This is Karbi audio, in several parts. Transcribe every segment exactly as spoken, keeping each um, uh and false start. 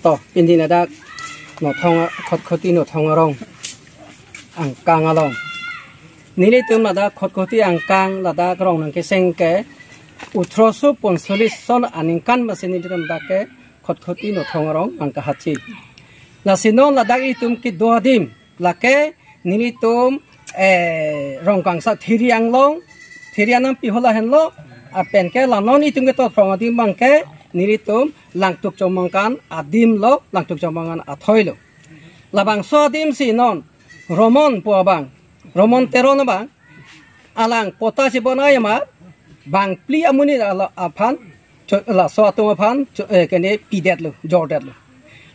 To, pini ladak Nothong, Khatkhati Nothong arong angkang along, nelitum ladak Khatkhati angkang ladak rong nangkeseng ke uthroso ponsolis son aningkan masi nelitum dak ke Khatkhati Nothong arong nangkahachi. Lasi non ladak itum kedo adim lake nelitum, eh, Rongkangsar Thiri Anglong, Thiri anam pihola henlo, apen ke la non itum kedo phrong adim abang ke nelitum Langtuk Chomangkan adim lo, Langtuk Chomangkan athoi lo. Labangso adim si non Romon pu abang, Romon Teron abang, alang pota chibonai amat bangphli amonit ala aphan, cho-, laso atum aphan, cho-, eh, kene pidetlo, jordetlo.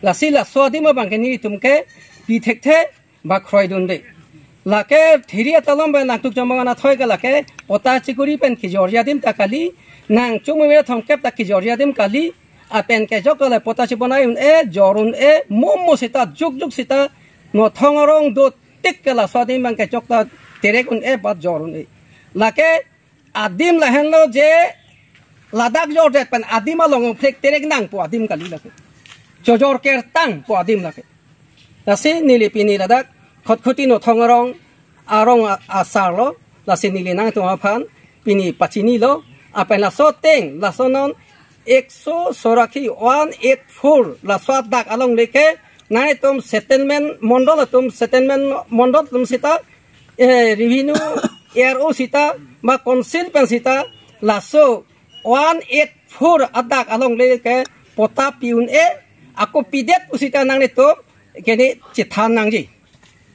Lasi laso adim abang ke nelitum ke pi thekthe ba kroidunde. Lake Thiri atalom pen Langtuk Chomangkan athoi ke lake pota chikuri pen kejorji adim ta kali, nang chumume thomkep ta kejorji adim kali, apen ke jok le pota chibonai un-e, jor un-e, momo sita, jukjuk sita, Nothong arong dotik ke laso adim abang ke jok ta terek un-e ba jor un-e. Lake adim lahenlo je ladak jordet pen adim along phek terek nangpo adim kali lake. Chojor kertangpo adim lake. Lasi neli pini ladak Khatkhati Nothong arong, arong a-, asar lo, lasi neli nangtum aphan pini pachinilo, apen laso ateng, laso non ekso soraki one eight four, laso adak alongle ke, nangtum settlement mondol atum, settlement mondol atum sita, eh, revenue, A R O sita, ma council pen sita, laso one eight four adak alongle ke pota pi un-e, ako pidet pu sita nanglitum kene chethan nangji.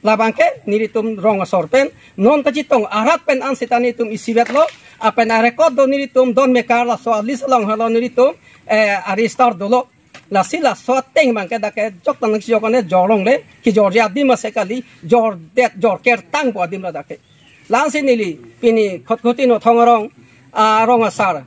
Labang ke nelitum rong asor pen non kachetong arat pen an sita nelitum isivet lo, apen a-record do nelitum don mekar laso a-list along halo nelitum, eh, a-register dolo. Lasi laso ateng abang ke dak ke jok ta nangchijok ane jor longle, kejorji adim ase kali, jordet, jor kertangpo adim ladak ke. La-ansi neli pini Khatkhati Nothong arong, ah, rong asar,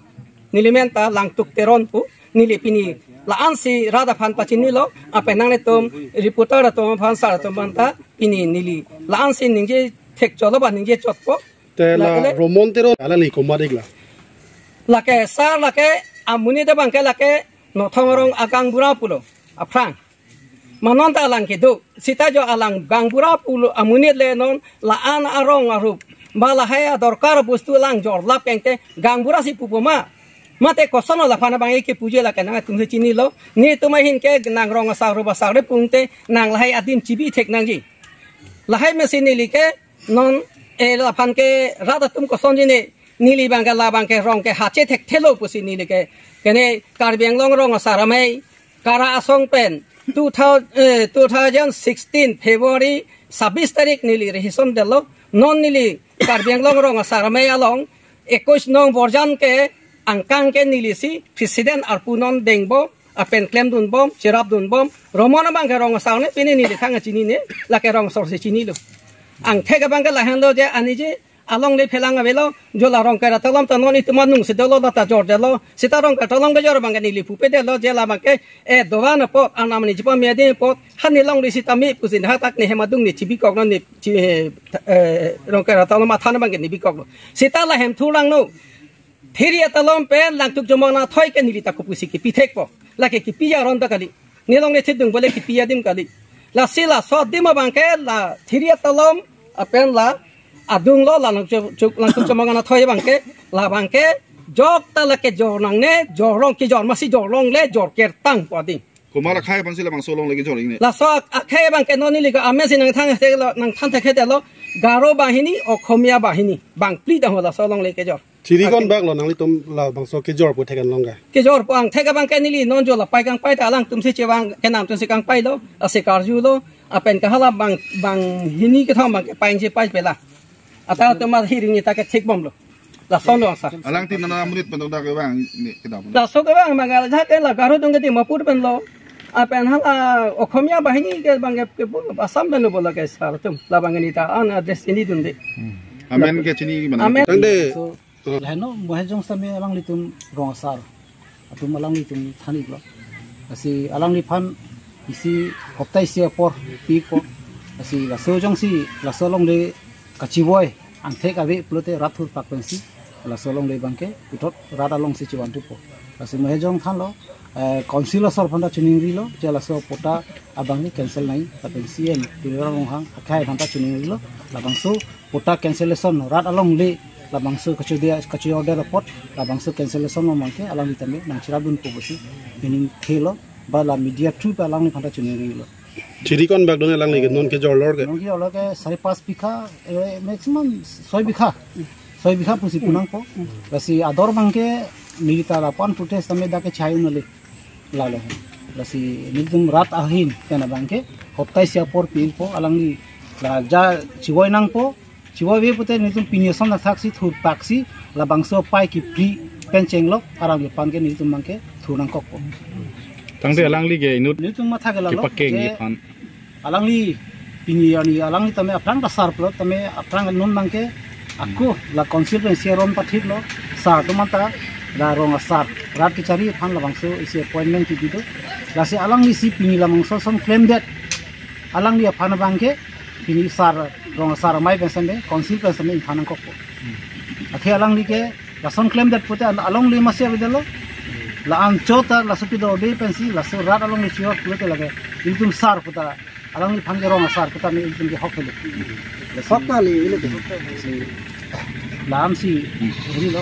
neli men ta Langtuk Teron pu, neli pini la-ansi rat aphan pachinilo, apen nanglitum reporter atum aphan sar atum aphan ta pini neli la-ansi ningje thek chotlo ba ningje chotpo. Te la lake le Romon Teron alangli komat ik la? Lake sar lake amonit abang ke lake Nothong arong agaonbura pulo aphrang. Ma non ta alang kedo. Sita jo alang gaonbura pulo amonit le non la-an arong arup, ma lahai adorkar bostu alang jorlap kengte gaonbura si pupo ma. Mate koson laphan abang ke puji lake nangtum si chinilo. Netum ahin ke nang rong asar rup asar le pungte nang lahai adim chibi thek nangji. Lahai mesi neli ke non, eh, laphan ke rat atum kosonji ne, neli abang ke labang ke rong ke hache thekthelo pusi neli ke, kene Karbi Anglong Rong Asar Amei Kara Asong pen two thousand, eh, two thousand sixteen February sabis tarik neli rehisondetlo. Non neli Karbi Anglong Rong Asar Amei along ekkois nong borjan ke angkang ke neli si president arpu non dengbom, apen klemdunbom, cherapdunbom. Romon abang ke rong asar ne, pini neli thang chinine, lake rong asor si chinilo. Angthek abang ke lahenlo je aniji alongle phelang avelo, jo la Rongker atalom ta non itum anung si dolo, la ta jordetlo. Sita Rongker atalom kejor abang ke neli pupedetlo, je labang ke, eh, dovan apot, anam ni jipa medi apot, hani longle sita me pusi hadak ne hem adung ne chibikoklo ne chi-, eh, eh, Rongker atalom athan abang ke ne bikoklo. Sita la hem thurang no. Thiri atalom pen Langtuk Chomangkan athoi ke neli ta kopusi kipi thekpo. Lake kipi aron ta kali. Nelong ne thidung bole kipi adim kali. Lasi laso adim abang ke la Thiri atalom apen la adung lo la Langtuk Cho-, Langtuk Chomangkan athoi abang ke, labang ke jok ta lake jor nangne, jor long kejor masi jor longle jor kertangpo adim. Komat akhei aphansi labangso alongle kejor ikne? Laso ak-, akhei abang ke non neli ke amen si nangthan theklo, nangthan thekthektelo, Garo banghini, Okhomia banghini, bangphli ta ho laso alongle kejor. Thiri kon bak lo nanglitum labangso kejor pu thek-an long ke? Kejor pu angthek abang ke neli non jo la pai kangpai ta alangtum si chevang kenam atum si kangpailo, ase karjulo, apen ke hala bang, banghini kethom abang ke pai si pai pela. Ata atum ahiring ni ta ke thekbomlo. Lason lo sar. Alang tin nana amonit pen dak kevang ne kedam. Laso kevang abang ke la jahak ke la Garo adung ke Dimapur pen lo. Apen hala Okhomia banghini ke abang ke, ke Assam pen lo bola ke sar atum. Labang ke neli ta an address chinidunde. Amen ke chini mana? Amen. Tangte. So, laheno mohejong same alanglitum rong asar atum alanglitum than iklo. Lasi alangliphan isi hopta isi apor pipo. Lasi laso jongsi laso alongle kachivoi angthek ave pulote rat thur pak pensi Laso alongle abangke puthot rat alongsi chivan thupo. Lasi mo hejong thanlo, eh, council asor aphanta chiningrilo, je laso patta abangke cancel nangji, lapen C M Tuliram Ronghang akhai aphanta chiningrilo, labangso patta cancellation rat alongle, labangso kachodia, kacho-order apot, labangso cancellation along abangke alangli tame nangcherapdunpo pusi meaning thelo, ba la media through pen alangli aphanta chiningrilo. Chiri konbak dun alangli ke, non kejor lor ke? Non kejor lor ke sare pas bikha, eh, maximum soi bikha. Soi bikha pusi pu nangpo. Lasi ador abangke neli ta lapu-an protest tame dak ke chai unale. Lalo. Lasi nelitum rat ahin pen abangke hopta isi apor pilpo alangli, la ja chivoi nangpo. Chivoi ave pute nelitum pini ason athaksi thurpaksi labangso pai kipri pen chenglok aram aphan ke nelitum abangke thur nangkokpo. Tangte alangli ke inut nelitum matha ke lalo, kepakeng je aphan. Alangli pini arni alangli tame aphrang ta sar pulo tame aphrang non abangke ako la council pen isi aron pathirlo, sar atum anta la rong asar, rat kechari aphan labangso isi appointment kebi do. Lasi alanglisi pini labangso ason klemdet, alangli aphan abangke pini sar, rong asar amei pen sende, council pen sende ingthan nangkokpo. Athe alangli ke lason klemdet pute an alongle masi avedetlo. La-an chot ta laso kedo de pensi laso rat alongle chior pute lake ilitum sar puta, alangliphan ke rong asar puta me ilitum ke hok helo. Hok ta le, ile ke hok ta le. La-ansi helo.